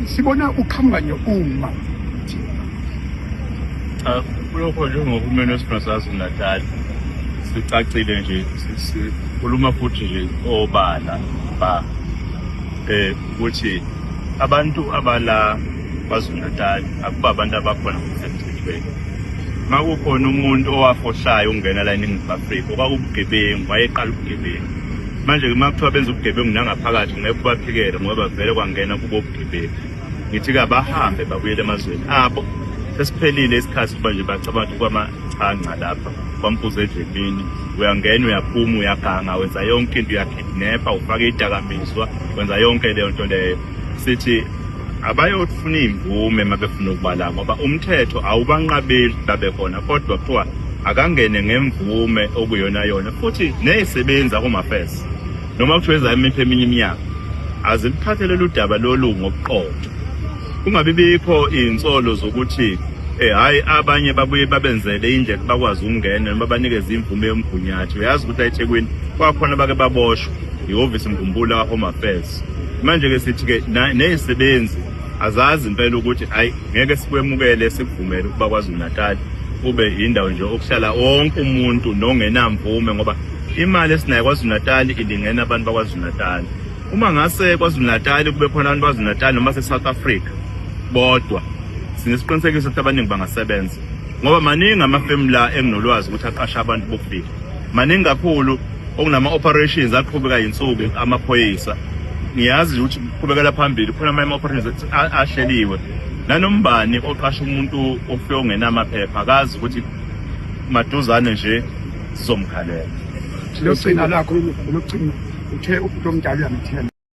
Sibona uqhamuka nje uma Cha, kulokho njengohulumeni wesifunda saKwaZulu-Natal sicacile nje, sikhuluma futhi nje obala ba ukuthi abantu abala KwaZulu-Natal akuba abantu abakhona ngokusemthethweni. Uma kukhona umuntu owafohlayo ukungena la eNingizimu Afrika, okwakubugebengu, wayeqala ubugebengu. Manje-ke uma kuthiwa benza ubugebengu nangaphakathi ngeke ubaphikele ngoba vele kwangena kubo ubugebengu. Ngithi-ke abahambe babuyele emazweni abo. Sesiphelile isikhathi sokuba nje bacabanga ukuthi kwamachanca lapha kwampuza edlemini. Uyangena uyaphuma uyaganga wenza yonke into uyakidnapha ufake idakamizwa wenza yonke leyo nto leyo. Sithi abayofuna iy'mvume uma befuna ukuba la ngoba umthetho awubanqabeli babe khona kodwa kuthiwa akangene ngemvume okuyona yona futhi nezisebenzi Home Affairs noma kuthiwa ezayimiphi eminye iminyaka aziluthathe lolu daba lolu ngobuqotho kungabi bikho iy'nsolo zokuthi hhayi abanye babuye babenzele indlela bakwazi ukungena noma banikeze imvume yomgunyathi. Uyazi ukuthi la eThekwini kwakhona bake baboshwa ihhovisi mbumbulu ka-Home Affairs. Manje-ke sithi-ke ney'sebenzi azazi impela ukuthi hhayi ngeke sikwemukele sikuvumele ukuba KwaZulu-Natal kube yindawo nje okuhlala wonke umuntu nongenamvume ngoba imali esinayo KwaZulu-Natal ilingena abantu baKwaZulu-Natal. Uma ngase KwaZulu-Natal kube khona abantu baKwaZulu-Natal noma se-South Africa bodwa sinesiqinisekiso ukuthi abaningi bangasebenza ngoba maningi amafemu la enginolwazi ukuthi aqasha abantu bokufika maningi kakhulu okunama-operations aqhubeka yinsuku amaphoyisa ngiyazi ukuthi kuqhubekela phambili khona amanye ama-operations ahleliwe nanombani oqasha umuntu ofike ongenamaphepha akazi ukuthi maduzane nje sizomkhalela. Logcina lakho logcina uthe ubhuti omdala uyamthemba.